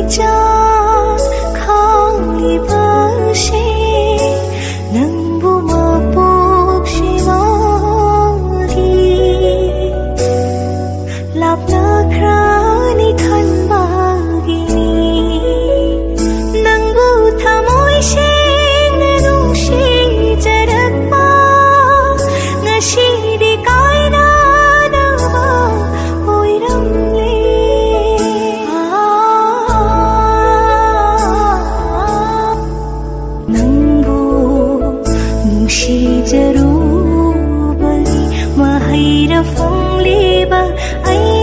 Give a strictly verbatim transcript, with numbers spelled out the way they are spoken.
ꯆꯥꯛ ꯈꯥꯡꯂꯤꯕꯁꯦ ꯅꯪꯕꯨ ꯃꯄꯣꯛꯁꯤꯃꯒꯤ ꯂꯥꯞꯅꯈ꯭ꯔꯅꯤ ꯈꯟꯕꯒꯤꯅꯤ꯫ ꯅꯪꯕꯨ ꯊꯃꯣꯏ ꯁꯦꯡꯅ ꯅꯨꯡꯁꯤꯖꯔꯛꯄ ꯉꯁꯤꯗꯤ ꯀꯥꯏꯅꯅꯕ ꯑꯣꯏꯔꯝꯂꯦ꯫ ꯅꯪꯕꯨ ꯅꯨꯡꯁꯤꯖꯔꯨꯕꯒꯤ ꯃꯍꯩꯔ ꯐꯪꯂꯤꯕ ꯑꯩ